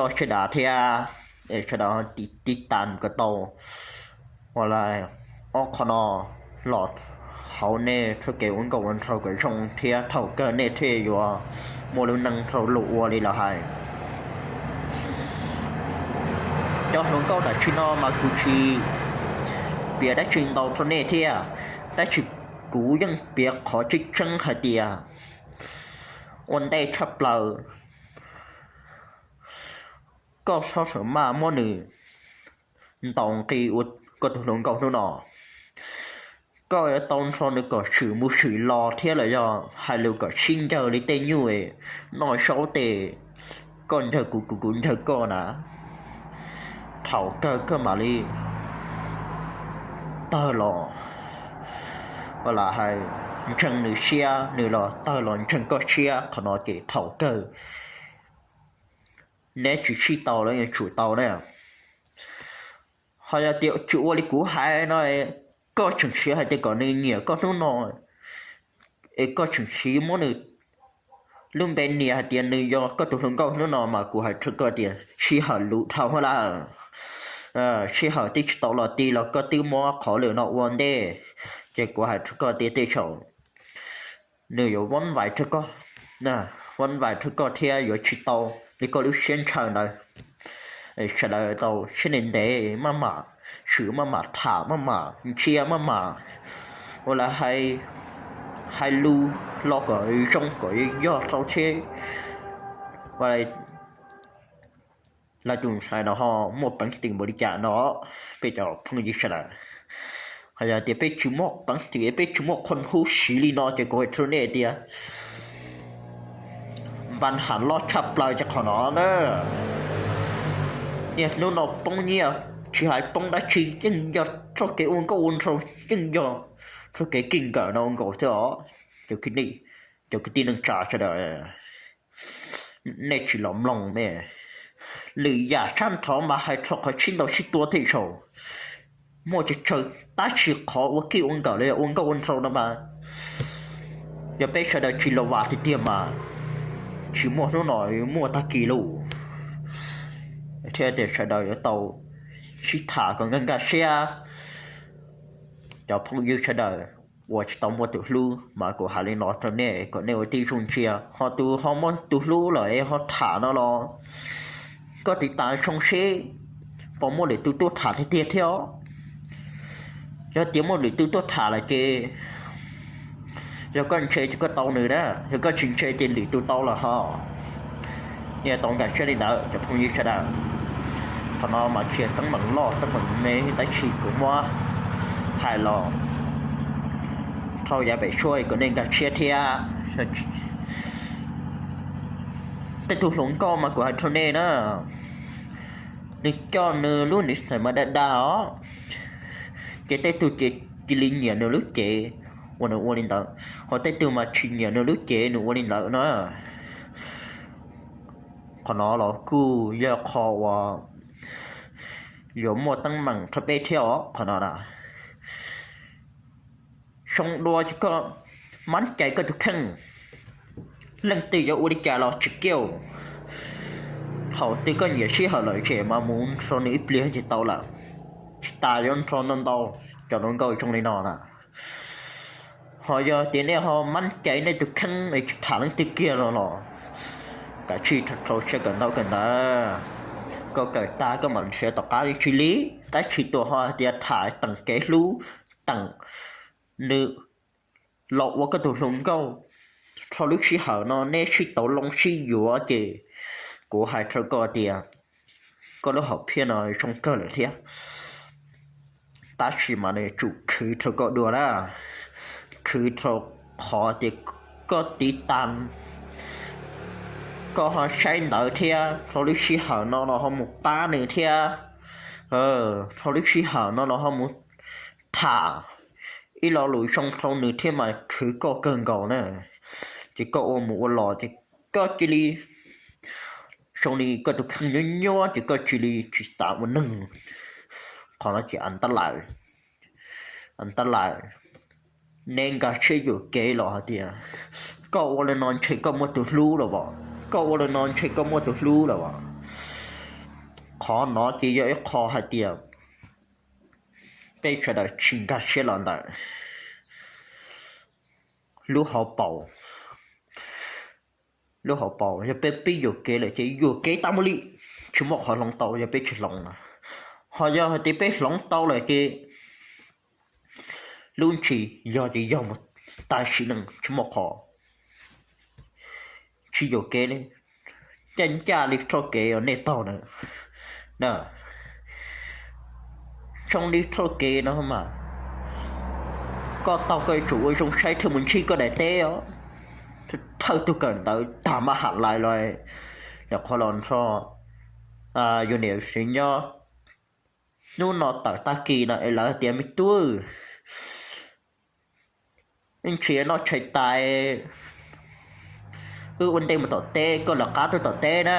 koj sawv daws thiab, sawv daws tiv tas kom tau ua li ob qho no los hauv nej txoj kev ua nkauj ua nraug kom zoo thiab thaum kawg nej thiaj yuav muaj lub neej rau lus ua li lawv hais. Cov hluas nkauj tam sim no mas kuv tsis piav dab tsi ntau rau nej thiab, tab sis kuv yeej piav qhov tseeb tseeb hais tias ua ntej tshaj plaws koj txhob sawv maj muab nws ntaus nqi ua koj tus hluas nkauj hnub no. Koj yuav tau nrog nws kom swm mus swm los thiab los yog hais lus kom sib ncawg li tej nyuj noj zaub tej, koj ncawg kuv, kuv kuv ncawg koj na. Thaum kawg koj mam li tawg los, ua li hais, ntseeg nws siab, nws los tawg los ntseeg koj siab, qhov no ces thaum kawg neb tsis sib tau los yeej tsum tau na. Ho yog tias tsis ua li kuv hais no, koj tseem siv hais tias kom nws nyiam koj hnub no, es koj tseem siv muab nws lub npe nias hais tias nws yog koj tus hluas nkauj hnub no mas kuv hais rau koj tias sij hawm luv dhau lawm. Sij hawm twb tsis tau los ti los koj twb muab qhov lwm no ua ntej, ces kuv hais rau koj tias tej zaum nws yuav vob vais rau koj, vob vais rau koj thiab yuav tsis tau li koj lub siab ntshaw ntawd. Sawv daws tau siab ntev ntev maj mam swm, maj mam tham, maj mam ntsia, maj mam ua li hais lus los kom zoo kom yog rau thiab. Ua li lawv tus ntxhais no ho muaj peev xwm npaum li cas no, peb cov phooj ywg sawv daws. Ho yog tias peb tsis muaj peev xwm, peb tsis muaj qhov hub siv li no ces kuv hais rau nej tias npaj ham loj tshaj plaws ces qhov no na. Niaj hnub no poob nyiaj tsis hais poob dab tsi yeej yog txoj kev ua nkauj ua nraug, yeej yog txoj kev kis nkawm no nkaus xwb os. Cov kwv tij neej tsa sawv daws, nej tsis los mloog ne. Lwm yam sab nrov mas hais rau qhov sib ntaus sib tua tej zaum muaj tsawg tsawg, tab sis qhov ua kij ua nkawm los yog ua nkauj ua nraug no mas yog peb sawv daws tsis los vam tiag tiag mas tsis muaj hnub no, muaj tag kis lauj. Thiab tias sawv daws yuav tau sib tham kom nkag nkag siab. Cov phooj ywg sawv daws uas tsis tau muaj tus hlub mas kuv hais li no rau nej kom nej ua tib zoo ntsia, ho tus ho muaj tus hlub lawm es ho tham no los koj tiv tas zoo seb puas muaj lwm tus tuaj tham tiag tiag thiab os. Yog tias muaj lwm tus tuaj tham lawm ces yog koj ntshe ces koj tau nws na, yog koj tsis ntshe ces lwm tus tau lawm ho. Nej tau nkag siab li ntawd cov phooj ywg sawv daws. Qhov no mas tsis yog teeb meem loj teeb meem me, tab sis kuv muab hais los rau yav pem suab kom nej nkag siab thiab. Tej tug hluas nkauj mas kuv hais rau nej na, nws coj nws lub niv xais mas dag dag os, ces tej tug ces cia li nyiam nws lub cev uas nws ua li ntawd, ho tej tug mas tsis nyiam nws lub cev nws ua li ntawd na. Qhov no los kuj yog qhov uas yuav muaj teeb meem rau peb thiab os qhov no na. Zoo dua ces koj mab cais koj tus kheej, leej twg yuav ua li cas los tsis kiaj. Thaum twg koj nyiam sij hawm lawm ces mas mus nrog nws ib pliag ces tau lawm, tsis tas yuav nrog ntau ntau cov hluas nkauj zoo li no na. Ho yog tias nej ho mab cais nej tus kheej es tsis tham leej twg kiag no los kav tsij rau siab kawm ntawv kawm ntawv. Koj kawm tag koj mam nrhiav tom qab tsis li, tab sis tus ho hais tias tham teem kev hlub, teem nws los ua koj tus hluas nkauj rau lub sij hawm no neb sib tau loo sib yuav ces kuv hais rau koj tias koj lub hom phiaj no zoo kawg lawm thiab. Tab sis mas nws yuav tsum khwv rau koj dua na, khwv rau qhov tias koj tiv tas, koj ho saib ntawv thiab rau lub sij hawm no los ho mus pab nws thiab, rau lub sij hawm no los ho mus tham ib lo lus zoo rau nws thiab mas khwv koj kawg nkaus na. Ces koj ua mus ua los ces koj cia li zoo li koj tus kheej nyuab nyuab ces koj cia li tsis tas ua neeg. Qhov no ces a tab lawm, a tab lawm. Neb nkag siab yuam kev los hais tias koj ua li no ntshe koj muaj tus hlub lawm as, koj ua li no ntshe koj muaj tus hlub lawm as. Qhov no ces yog ib qho hais tias peb sawv daws tsis nkag siab los ntawm lub hauv paus. Lub hauv paus yog peb pib yuam kev lawm ces yuam kev tas mus li, tsis muaj qhov hloov tau yog peb tsis hloov na. Ho yog hais tias peb hloov tau lawm ces lub ntsis yog ces yog mus tas sim neej tsis muaj qhov tsis yuam kev li. Ncaj ncaj li txoj kev uas nej taug na, na, zoo li txoj kev no mas koj taug koj yuav tsum ua zoo saib thiaj mus ntsib koj daim teb os. Thawj tug kawm ntawv tag mab ham lais los, yog qhov los nrho yus niam yus txiv nyob hnub no tawm tag kis no es lawv tias me tub, wb ntsia noj tshais tas, wb ua ntej mus tom teb, koj lawv qab tuaj tom teb na.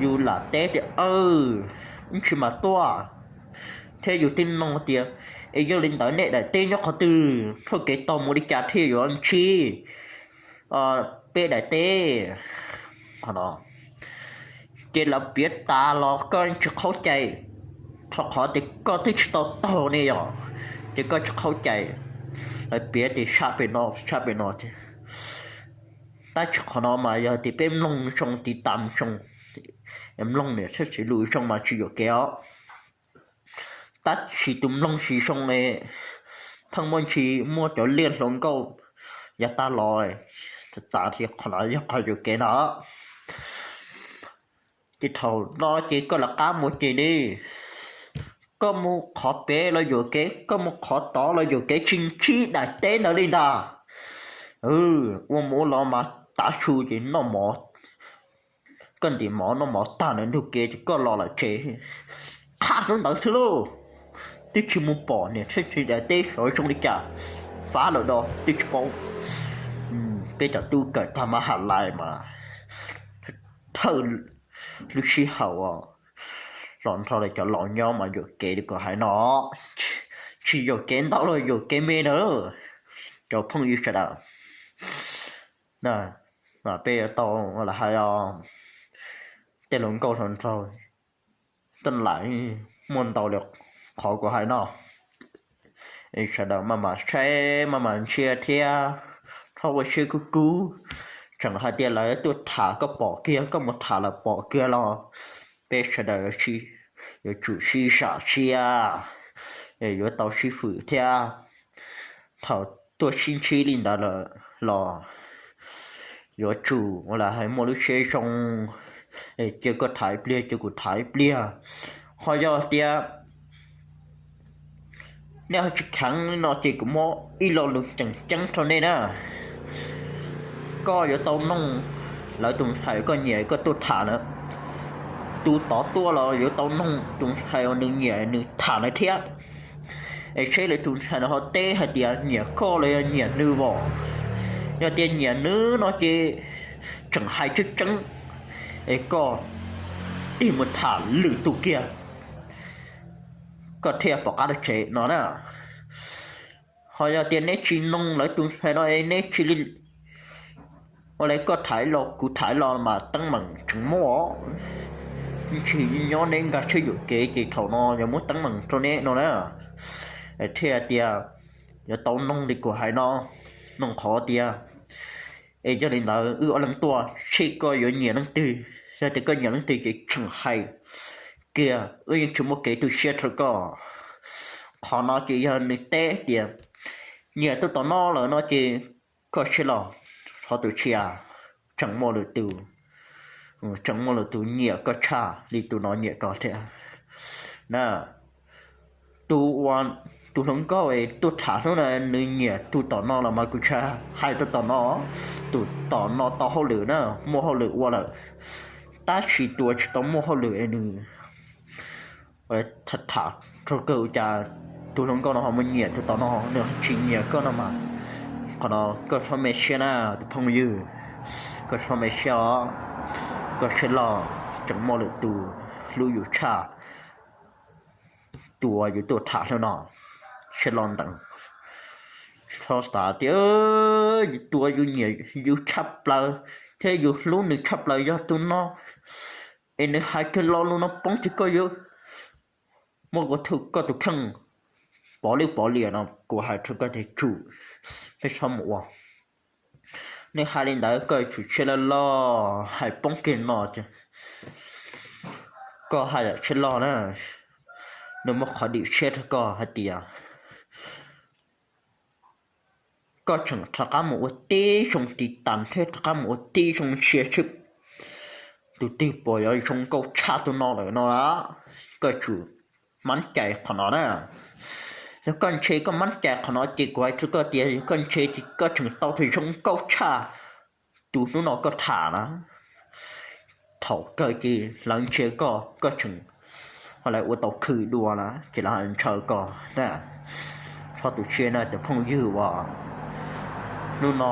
Yus lam teb tias, wb ntsis mas tuaj, thiab yus tib nug tias, es yog li ntawd nej daim teb nyob qhov twg, txoj kev taug mus li cas thiaj yuav ntsib peb daim teb? Ces lawv piav tas los koj tsis khaub cai, rau qhov tias koj twb tsis tau taug ne yom, ces koj tsis khaub cai. Lawv piav tias sab pem no sab pem no ces, tab sis qhov no mas yog tias peb mloog zoo tiv tas zoo, mloog niam txiv lus zoo mas tsis yuam kev os. Tab sis tus mloog tsis zoo ne, pheej muaj ntsis muaj cov liaj hluas nkauj yav tas los, tas thiab qhov no yog qhov yuam kev no. Ces thaum no ces koj lawv qab mus ces ne, koj mus qhov pem los yuam kev, koj mus qhov tod los yuam kev, tsis ntsib daim teb ntawd li ntag. Ua mus ua los mas tav su ces noj mov, koj ntim mov noj mov tag ntawd ntug kev ces koj los lawm tsev. Qhab hnub ntawd xwb lauj, twb tsis mus pom niam txiv daim teb xyov zoo li cas, fab lawm do twb tsis paub. Peb cov tub kawm tag mab ham lais mas thawj lub sij hawm los nrog lawv cov laus nyob mas yuam kev li kuv hais no, tsis yuam kev ntau los yuam kev me na, cov phooj ywg sawv daws. Mas peb yuav tau lam hais, tej hluas nkauj hluas nraug tej lam muaj ntau li qhov kuv hais no. Sawv daws maj mam saib maj mam ntsia thiab, txhob ua siab kub kub. Tseem hais tias lawv tuaj tham koj pom kiag, koj mus tham lawv pom kiag los peb sawv daws yuav tsum sib zam siab, yuav tau sib fwm thiab. Thaum tuaj sib ntsib li ntawd lawm los yuav tsum ua lam hais muaj lub siab zoo, cia koj tham ib pliag cia kuv tham ib pliag. Ho yog tias nej ho tsis kheev no ces kuv muab ib lo lus tseem ceeb rau nej na. Koj yuav tau noog lawv tus ntxhais koj nyiam koj tuaj tham na, tus tod tuaj los yuav tau noog tus ntxhais uas nws nyiam nws tham na thiab. Es seb lawv tus ntxhais no ho teb hais tias nyiam koj los yog nyiam nws vos. Yog tias nyiam nws no ces tseem hais tseeb tseeb, es koj tig mus tham lwm tus kiag, koj thiaj pom qab tsev no na. Ho yog tias neb tsis noog lawv tus ntxhais no es neb tsis li, ua li koj tham los kuv tham los mas teeb meem tseem muaj. Tsis nyob neb nkag siab yuam kev ces thaum no yuav muab teeb meem rau neb no na. Thiaj tias yuav tau noog li kuv hais no, noog qhov tias, es yog li ntawd wb ob leeg tuaj seb koj yuav nyiam leej twg. Yog tias koj nyiam leej twg ces tseem hais kiag, wb yeej tsis muaj kev tu siab rau koj. Qhov no ces yog nws teb tias nyiam tus tom no lawm no ces koj siab los, ho tus tshiab tseem muaj lwm tus, tseem muaj lwm tus nyiam koj tshaj li tus no nyiam koj thiab na. Tus uas, tus hluas nkauj es tuaj tham hnub no nws nyiam tus tom no los mas kuv tsis hais tus tom no, tus tom no tau hauj lwm na, muaj hauj lwm ua lawm, tab sis tus uas tsis tau muaj hauj lwm es nws tham tham raug kawg ua cas tus hluas nkauj no ho mus nyiam tus tom no, nws tsis nyiam koj no mas. Qhov no koj txhob me siab na tus phooj ywg, koj txhob me siab os. Koj siab loj, tseem muaj lwm tus hlub yus tshaj tus uas yus tuaj tham hnub no. Siab loj ntev, txhob xav tias tus uas yus nyiam yus tshaj plaws thiab yus hlub nws tshaj plaws yog tus no. Es nws hais kiag lo lus no poob ces koj yuav muab koj tus kheej pov lwj pov liam no, kuv hais rau koj tias tsum, peb txhob mus ua. Nws hais li ntawd koj tsum siab loj loj hais poob kiag no ces koj haj yam siab loj na. Nws muaj qhov dim siab rau koj hais tias koj tseem rov qab mus ua tib zoo tiv tas thiab rov qab mus ua tib zoo ntsia seb tus twg puas yuav zoo nkauj tshaj tus no lawm no las. Koj tsum mab cai qhov no na. Yog koj ntshe koj mab cai qhov no ces kuv hais rau koj tias yog koj ntshe ces koj tseem tau tus zoo nkauj tshaj tus hnub no koj tham na. Thaum kawg ces lawv ntsia koj, koj tseem ho lawv ua tau khw dua na ces lawv ho ntshaw koj na. Txhob tu siab na tus phooj ywg uas hnub no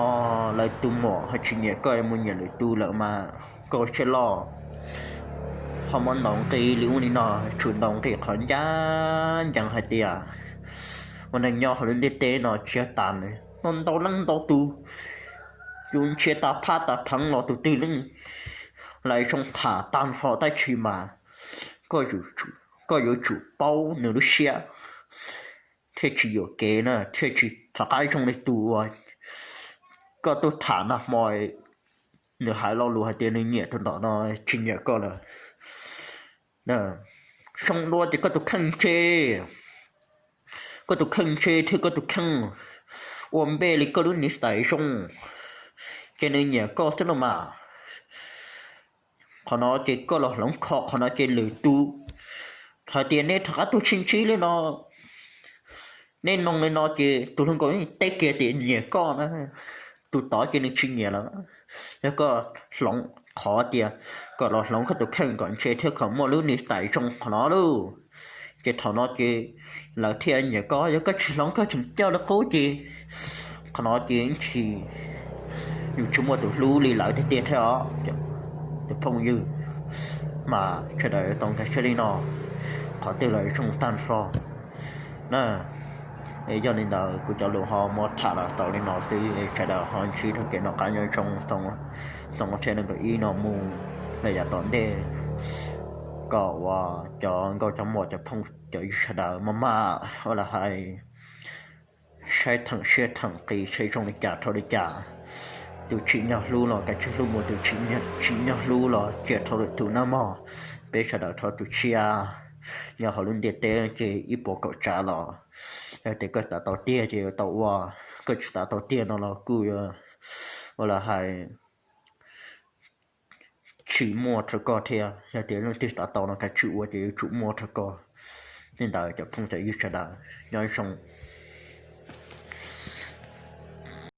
lawv tus muam ho tsis nyiam koj mus nyiam lwm tus lawm mas koj siab loj. Ho muab ntaus nqi li ub li no, tsum ntaus nqi qhov ncaj ncees hais tias ua neeg nyob hauv lub ntiaj teb no tsis yog tas li, ntau ntau leej ntau tus, yus ntsia tas phab tas pheev los tus twg leej lawv zoo tham tag nrho tab sis mas koj yuav tsum paub nws lub siab thiaj tsis yuam kev na, thiaj tsis rov qab zoo li tus uas koj tuaj tham nag hmo, nws hais lo lus hais tias nws nyiam tus nram no tsis nyiam koj lawm. Zoo dua ces koj tus kheej ntse, koj tus kheej ntse thiab koj tus kheej ua npe li koj lub niv tais zoo, ces nws nyiam koj xwb no mas. Qhov no ces koj los hloov kho qhov no ces lwm tus hais tias nej rov qab tuaj sib ntsib li no, nej noog li no ces tus hluas nkaus teb kiag tias nyiam koj na, tus tod ces nws tsis nyiam lawm. Yog koj hloov qhov tias kom los hloov koj tus kheej kom ntse thiab kom muaj lub niv tais zoo qhov no lauj, ces thaum no ces lawv thiaj nyiam koj. Yog koj tsis hloov koj tseem coj li qub ces qhov no ces tsis, yus tsis muaj tus hlub li lawv tiag tiag thiab os. Tus phooj ywg mas sawv daws tau nkag siab li no, qhov twg los zoo tag nrho na. Yog li ntawd kuv cov lus ho muab tham los tau li no xwb, sawv daws ho ntsib rau kev noj qab nyob zoo, xyoo ob txhiab nees nkaum ib no mus rau yav tom ntej, kom uas cov nkauj cov muam cov phooj cov ywg sawv daws maj mam ua li hais saib theem siab theem qis seb zoo li cas rau li cas. Tus tsim nyog hlub los kav tsij hlub mus, tus tsim nyog hlub los cia rau lwm tus na mog. Peb sawv daws thov tu siab, nyob hauv lub ntiaj teb ces ib puas kaum tsav los yog tias koj xav tau tiag ces yuav tau ua, koj tsis xav tau tiag no los kuj yuav ua li hais tsis muaj rau koj thiab. Yog tias leej twg xav tau no kav tsij ua ces yuav tsum muaj rau koj. Li ntawd cov phooj cov ywg sawv daws nyob zoo.